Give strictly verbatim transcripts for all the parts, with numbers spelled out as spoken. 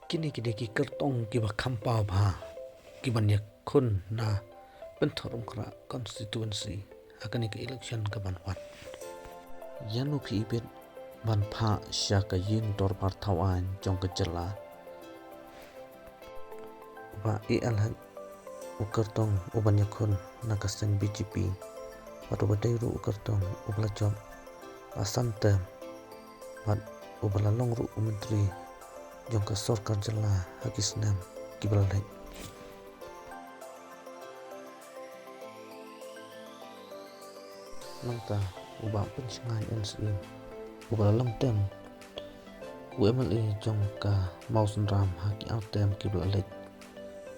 Kine ki dei ki kyrtong kiba kham paw bha kiban ïakhun na Pynthorumkhrah constituency ha kane ka election kaban wan. Ïa no phi ibit ban phah sha ka ïing dorbar thaw aiñ jong ka jylla. Bah A L Hek u kyrtong uban ïakhun na ka seng B J P, bad uba dei ruh u kyrtong uba la jop la san term, bad uba la long ruh u myntri jong ka sorkar jylla ha ki snem kiba la leit. Nangta u Bah Pynshngaiñ N Syiem, uba la long term u M L A jong ka Mawsynram ha ki ar term kiba la leit,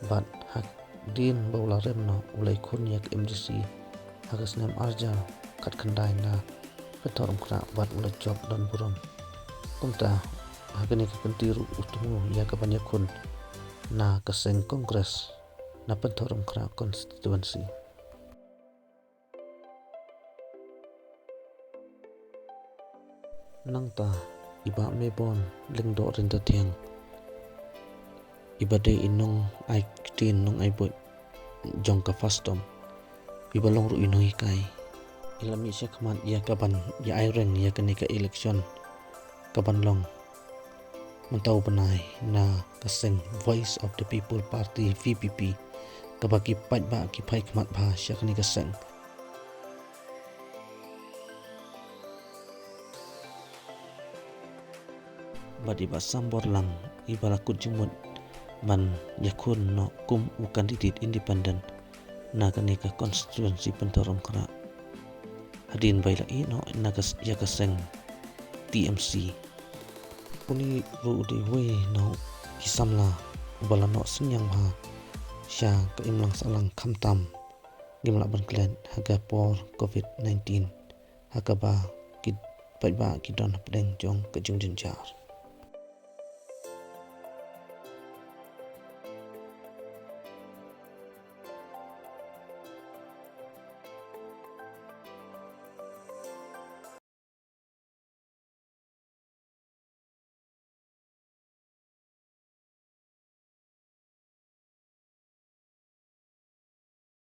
bad hadien ba u la rem noh u la ïakhun ïa ka M D C ha ka snem ar hajar khatkhyndai na Pynthorumkhrah bad u la jop don burom. Kumta ha kane ka kynti ruh u thmu ïa kaban ïakhun na ka seng Congress na Pynthorumkhrah constituency. Nangta i Bah Mebon Lyngdoh Ryntathiang, iba dei i nong ai ktien nong ai buit jong ka FASTOM, iba long ruh i nonghikai, i la mih shakhmat ïa kaban ïa ai reng ïa kane ka election kaban long mynta u bnai na ka seng Voice of the People Party, V P P, kaba ki paidbah ki phai khmat bha sha kane ka seng. Bad i Bah Samborlang, iba la kut jingmut ban ïakhun noh kum u candidate independent na kane ka constituency Pynthorumkhrah, hadien ba i la ïeh noh na ka s-, ïa ka seng T M C. Une ruh u dei uwei na ki samla uba la noh synñiang bha sha ka imlang sahlang, khamtam ngim lah ban klet ha ka por covid nineteen, ha kaba ki paidbah ki don hapdeng jong ka jingjynjar.